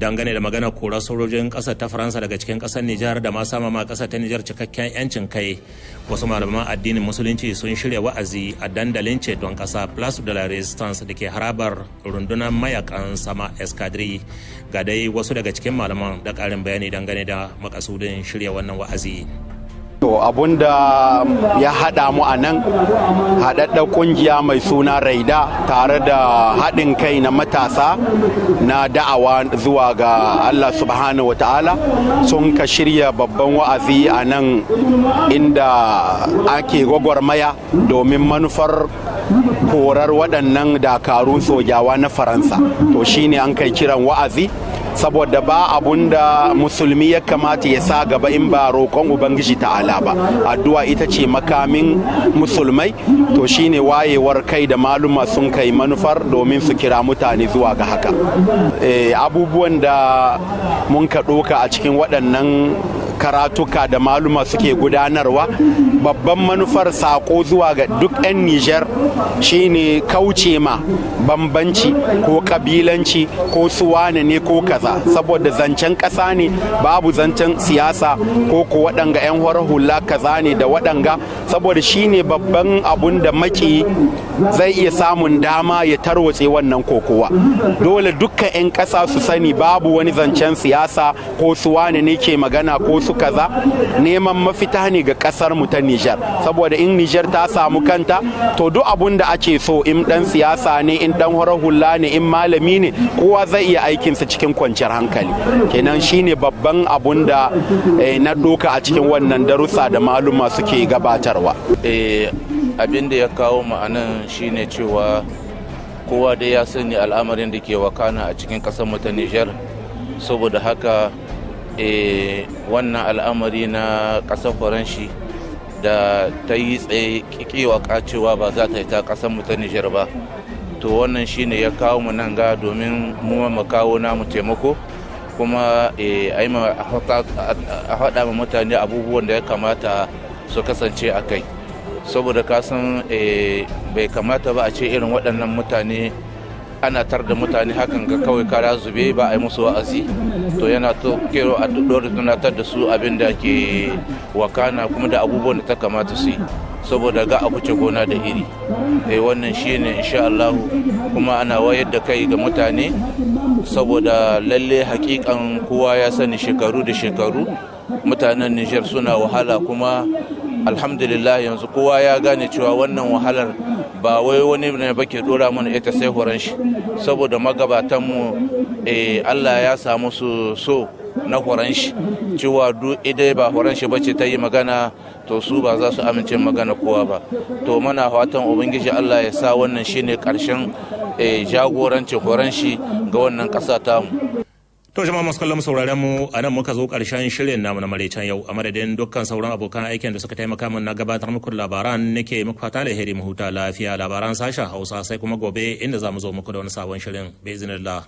Dangane da maganar korar sojojin ƙasar ta Faransa daga cikin ƙasar Nijar da ma sama ma ƙasar ta Nijar cikakken 'yancin kai, wasu malaman addinin Musulunci sun shirya wa'azi a dandalin ceton ƙasa, Place de la Resistance, da ke harabar rundunar mayakan sama, Escadrille. Ga dai wasu daga cikin malaman da ƙarin bayani dangane da makasudin shirya wannan wa'azi. To, abunda ya haɗa mu a nan, haɗaɗɗen ƙungiya mai suna Raida, tare da haɗin kai na matasa na da'awa zuwa ga Allah Subhanahu wa Ta'ala, sun ka shirya babban wa'azi a nan inda ake gwagwarmaya domin manufar korar waɗannan dakarun sojawa na Faransa. To, shine an kai kiran wa'azi, saboda ba abun da Musulmi ya kamata ya sa gaba in ba roƙon Ubangiji Ta'ala ba. Addu'a ita ce makamin Musulmai. To, shine wayewar kai da maluma sun kai manufar domin su kira mutane zuwa ga haka. Abubuwan da mun ka ɗoka a cikin waɗannan karatuka da maluma suke gudanarwa, babban manufar sako zuwa ga duk 'yan Nijar shine kauce ma bambanci ko kabilanci ko suwane ne ko kaza, saboda zancen ƙasa ne, babu zancen siyasa ko waɗanga 'yan hula kaza ne da waɗanga, saboda shine babban abun da maki zai iya samun dama ya tarwatse wannan kokowa. Dole dukkan 'yan ƙasa su sani babu wani zancen siyasa ko suwane ne ke magana ko su kaza. Neman mafita ne ga ƙasar mu ta Nijar, saboda in Nijar ta samu kanta, to duk abun da ake so, in dan siyasa ne, in dan horar hula ne, in malami ne, kowa zai iya aikinsa cikin kwanciyar hankali. Kenan shine babban abun da na doka a cikin wannan darussa da maluma suke gabatarwa. Abin da ya kawo ma'anan shine cewa kowa dai ya sani al'amarin da ke wakana a cikin ƙasar mu ta Nijar. Saboda haka wannan al'amari na ƙasar Faranshi da ta yi tsaye kikiwa kacewa ba za ta yi ta ƙasar mu ta Nijar ba, to wannan shine ya kawo mu nan ga domin mu ma kawo namu taimako, kuma a faɗa ma mutane abubuwan da ya kamata su kasance a kai, saboda kasan bai kamata ba a ce irin waɗannan mutane ana tar da mutane hakan ga kawai kara zube ba a yi musu wa'azi. To, yana to kero a dole tunatar da su abin da ke wakana kuma da abubuwan da ta kamata su yi, saboda ga a wuce gona da iri. Wannan shine insha Allah. Kuma ana wayar da kai ga mutane, saboda lalle hakikan kowa ya sani shekaru da shekaru mutanen Nijar suna wahala. Kuma alhamdulillah, yanzu kowa ya gane cewa wannan wahalar ba wai wani ne ba ke dora mana ita sai horon shi, saboda magabatanmu Allah ya samu su so na horon shi, cewa duk idai ba horon shi bace ta yi magana, to su ba za su amince magana kowa ba. To, muna fatan Ubangiji Allah ya sa wannan shine karshen jagorancin horon shi ga wannan kasa tamu. To, jama'a masu kallon sauraren mu, a nan muka zo karshen shirin namu na maraicen yau. A madadin dukkan sauran abokan aikin da suka taimaka min na gabatar muku labaran, nake muku fata alheri, mu huta lafiya. Labaran sashen Hausa sai kuma gobe, inda za mu zo muku da wani sabon shirin, bi iznillah.